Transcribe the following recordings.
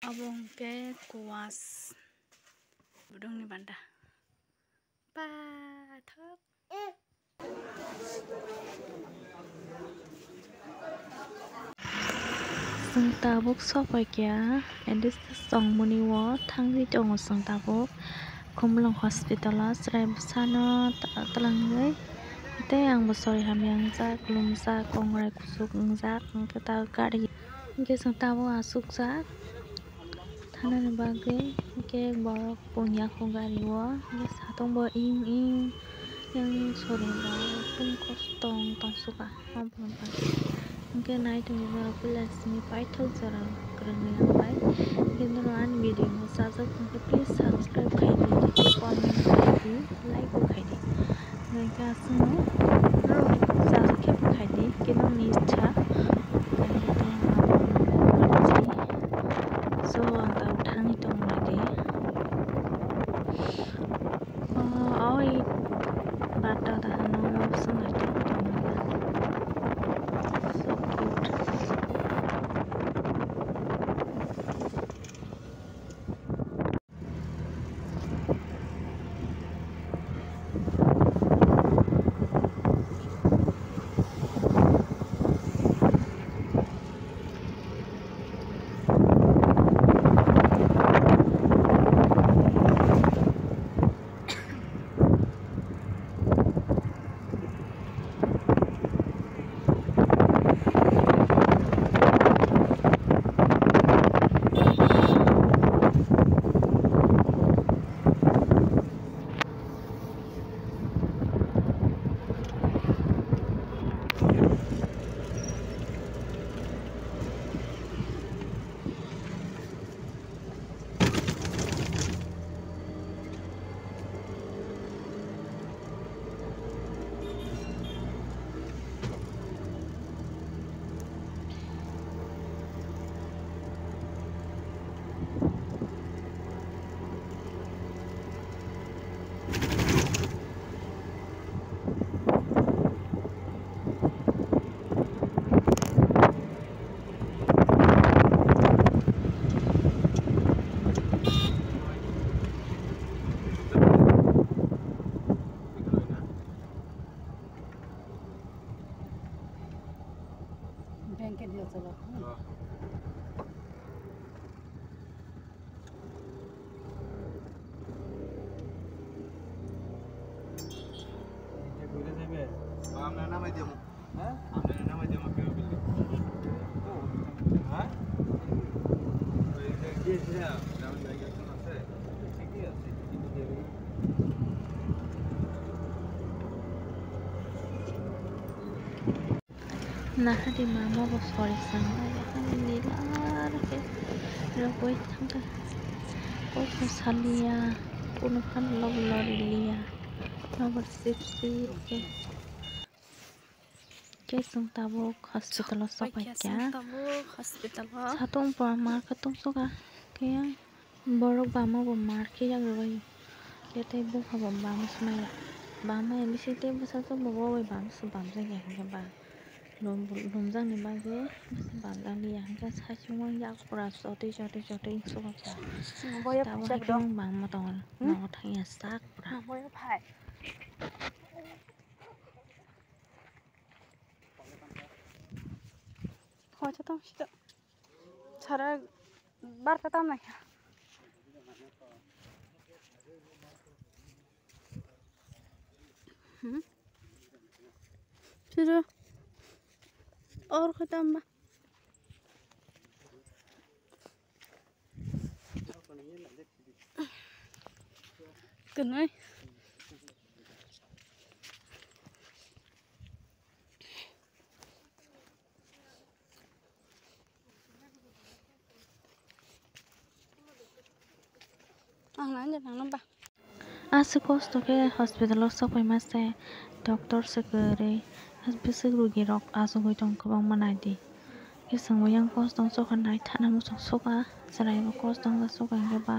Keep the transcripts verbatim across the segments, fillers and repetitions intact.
Abo hwnkhe kuas, budungni banda. Pathak. Chwng tabuk sokphaikha, and this is Chongmoni o thangwi tongo chwng tabuk. Khumulwng hospital o chwrai bwsano ta-, twlangwi tei ang bo sori hamya wngjak, lumjak, kongrai kuchuk wngjak, hwnkhe ta gari hwnkhe chwng tabuk achukjak. Thanani bagwi hwnkhe borok pungya kho gari o, hwnkhe satung bo ing ing yang sori rok ekdom kosto wng tong suka. Hwnkhe nai tongwi borok puila simi paithak jora kwrwngwi wng bai. Hwnkhe norok ani video no chajak hwnkhe please subscribe khai di, comment khai di, like bo khai di. Hwnkhe aswkno norok chajak khe bo khai di, hwnkhe nokni icha. So ang tabuk thangwi tongmani di. Oh, oi, bata da hano, so nai tongmani. So cute. Bank-e diya chala. Nahadi mama bo sori sanai, ani nilar khe rogwi thangkha. Kok bo saliya, kunu phano lobo lori liya. Nobar sip sip khe. Khe chwng tabuk hospital o sokphaikha. Chwng tabuk hospital o. Satung pura ma khe tungsukha. Khe borok bama bo mar khe yakrwbaio. Khe tei bupha bo bama swmaiya. Bama ya bising tei bwsajwk bo bo bai bama se bamjakya hinkhe ba. Lum-, lumjakni bagwi bamjakliya hinkhe saichung yak pura chotwi chotwi chotwi swkakha. Tabuk hai khe bangma tongo. Nogo thangya sak pura. Sara barta tam naikha. Hmm? Siro or khe tam ba. Kwnwi. Ang nang de nang ba. Aswk kosto khe hospital o sokphaima se doctor se kwrwi bwswk rogirok achugwi tong kwbangma naidi. Khe chwng bo yang kosto wng sokha nai thana muchung sokha chwrai bo kosto wng sokha hinkhe ba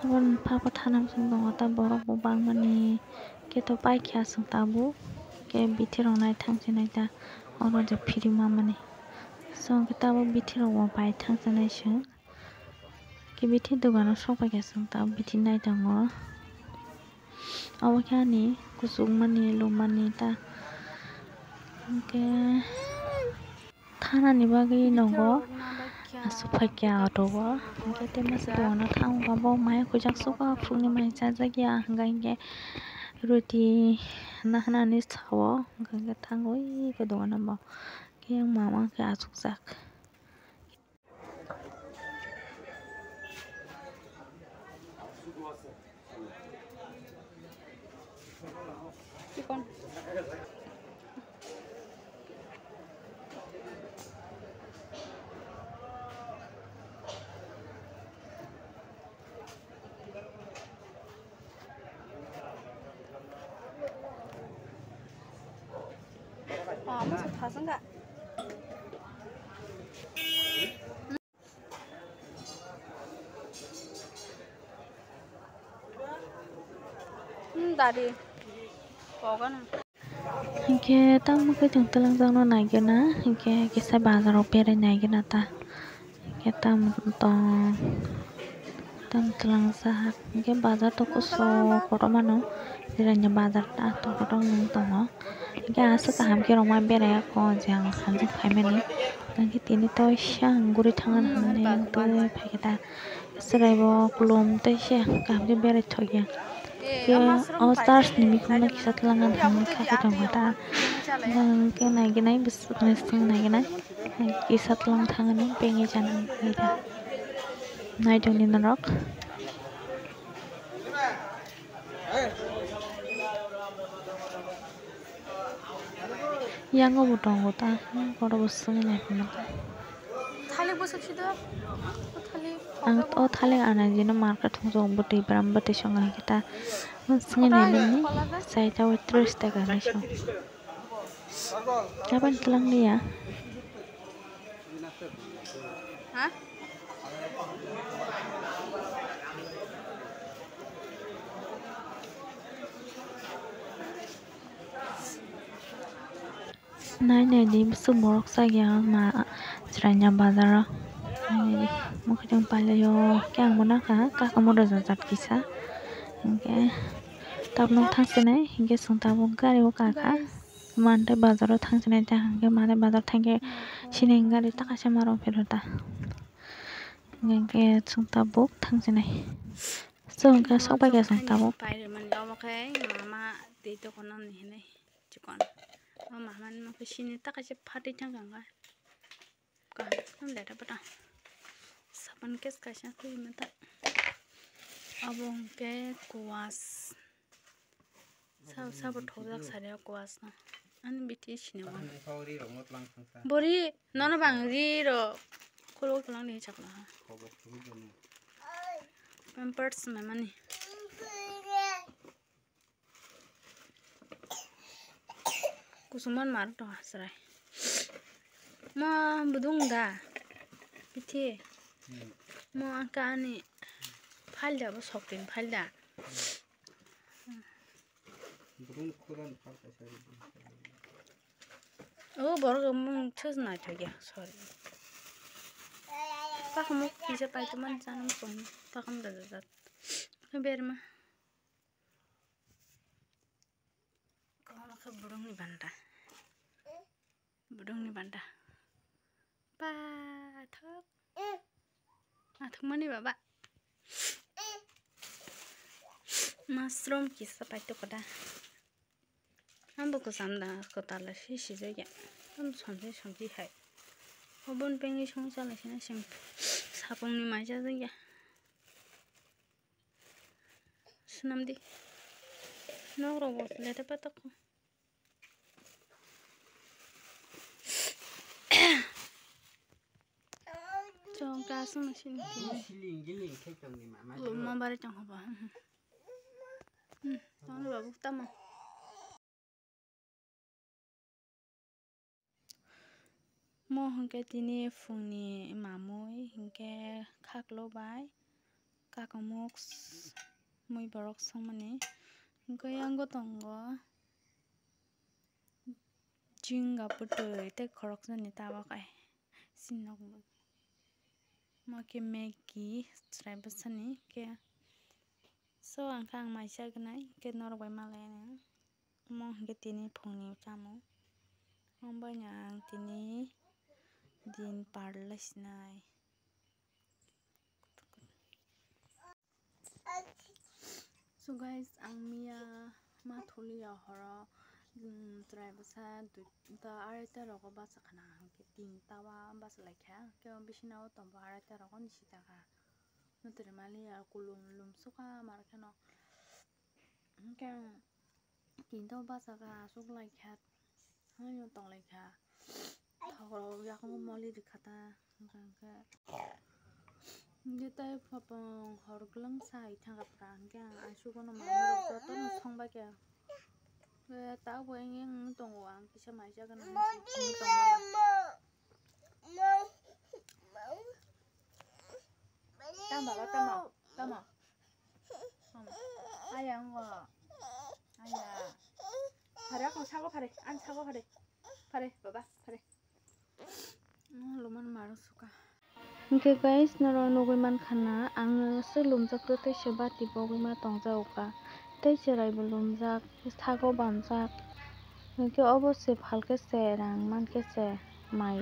aboni pha pha thana muchung tongo ta borok bo bangmani khe to paikha chwng tabuk khe bithi rok nai thang se nai ta oro je phiri mamani chwng khe tabuk bithi rok bo pai thang se nai chwng. Bithi dogano sokpaikha chwng ta bithi nai tongo. Obo khe ani kuchukmani lukmani ta. Hwnkhe thanani bagwi nogo aswk phaikha auto o. Hwnkhe tei masa dogano thango bo maya khuijak suka phukni mai chajakya hwnkha hwnkhe roti naharnani sao hwnkha hwnkhe thango ui khe dogano bo. Khe yang mama khe achukjak. Hmm, dari. Pogono. Hinkhe tamo khe chwng twlangjakno naigwna, hinkhe kisa bazaro berai naigwna ta. Hinkhe tamo tong, tamo twlangjak, hinkhe bazar to kusu kotormano, jirani bazar ta to kotorma tongo. Hinkhe aswk kaham khe rwma berai o jang hamjak phaimani. Hinkhe tini to siyang guri thangna hinwi twi phaikhe ta. Chwrai bo kulum tei se kaham khe berai thokya. Khe o church ni mikhumu kisa twlang thangwi kha khe tongo ta. Hwnkhe naigenai bwswk naigenai kisa twlang thangwi bengwi chana nai ta. Naitokni norok. Yango bo tongo ta, borok bo swngwi naiphano ta. Thalik bwswk sido, o thalik. Ang o thalik anai jino market thung jong bwtwi bwram bwtwi song hai khe ta. Swngwi naimani chai ta o tris taka hinwi song. Aboni twlang liya. Ha? Nai nai di bwswk borok chakya ma chwraina bazaro. Nai nai di mwkhwtwng pailaio khe ang bo nakha kaka mura jat kisa. Hinkhe tabuk thangsinai hinkhe chwng tabuk gari o kakha. Mantwi bazaro thangsinai ta hinkhe mantwi bazar thangkhe sini gari ta kaisa ma rw phero ta. Hinkhe chwng tabuk thangsinai. Chwng khe sok bai khe chwng tabuk. Pai rwmani omo khe mama twi dokanani hinwi chikon. O mama ni mokhe sini ta kaisa phatwi thangkha hwnkhe. Kaham leta bwtang. Sapan case kaisa twi mata. Obo hwnkhe kuas. Sabo, sabo thokjak sari o kuas no. Ani biti sini wan. Bori nono bang ri ro. Kolok tlang ni chakla ha. Pampers memani. Kusumon mar to chwrai. Mo budung da. Bithi. Mo angka ani phalda bo soktin phalda. Budung khudan phal kaisa. O borok mung thus naithokya sorry. Takhumuk kisa paitwmani chana muchungni takhum dajajak. Berma. Kono khe budungni banda. Budungni banda. Pathok. Athukmani baba. Mushroom kisa paitoko da. Ambo kwcham da kwtal se sijak ya. Tam somjai somjai hai. Obon pengwi song chala sina sim sapungni mai chajak ya. Swnamdi. Nok rok bo lete patok. Chong kasung sini. Luma bare chong hoba. Hmm, tong babu tamo. Mo hwnkhe tini phungni mamui hwnkhe khaklo bai kakamuk s-, mui borok songmani hwnkhe yango tongo jinga bwtwi tei khoroksani tabuk ai sini nokmung. Omo khe Maggi chwrai bwsani khe. So, ang khe ang mai chagnai, khe norok bai malai ano. Omo hwnkhe tini phungni chamung. Omo baino ang tini din par lai sinai. So guys, ang miya ma thuliya horo, um, chwrai bwsa duita araita rogo basa khana, hwnkhe tinta o basa laikha, khe o bisina o tongo araita rogo nisi taka. Nutri maliya kulum lum suka mar kheno. Hwnkhe ang tinta o basa kha aswk laikha, haino tong laikha. Thok rok yakung moli rikha ta, hwnkhe, hwnkhe tei phapang hor gwlwng sai thangkha pra, hwnkhe ang aisugo no manwi rok jotono song bai kha. Hwnkhe tabuk bo eng eng wng tongo, ang kisa mai chagwna hinwi tongma bai. Tamo baba, tamo, tamo. Tamo. Aya, ngo. Aya. Phare, ako sago phare, an sago phare. Phare, baba, phare. Luman maro suka. Hwnkhe guys, norok nugwi mankha na, ang se lumjak tei se bati bogwi ma tongjago kha. Tei chwrai bo lumjak, sago bamjak. Hwnkhe obo se phalkhe se rang mankhe se mai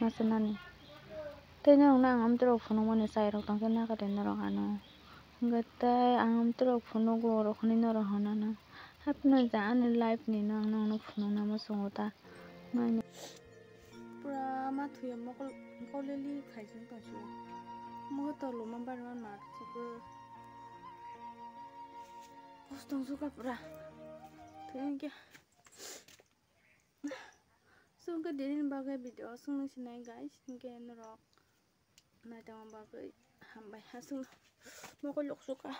machanani. Tei norokno ang amtwrok phunukmani chairok tongkhe nakarwi norok ano. Hwnkhe tei ang amtwrok phunugo rok hinwi norok hwnano. Haphano ja ani life ni no ang nokno phunukna muchungo ta. Naina. Pura ma thuya mokol, mokol leli khaijak tongsi. Mokol tolo ma bari ma mat sugo. Kos tong suka pura. Thank you. So, hwnkhe dinini bagwi video aswk nung sinai, guys. Hwnkhe norok naitongma bagwi hambai. Aswk mokol lok suka.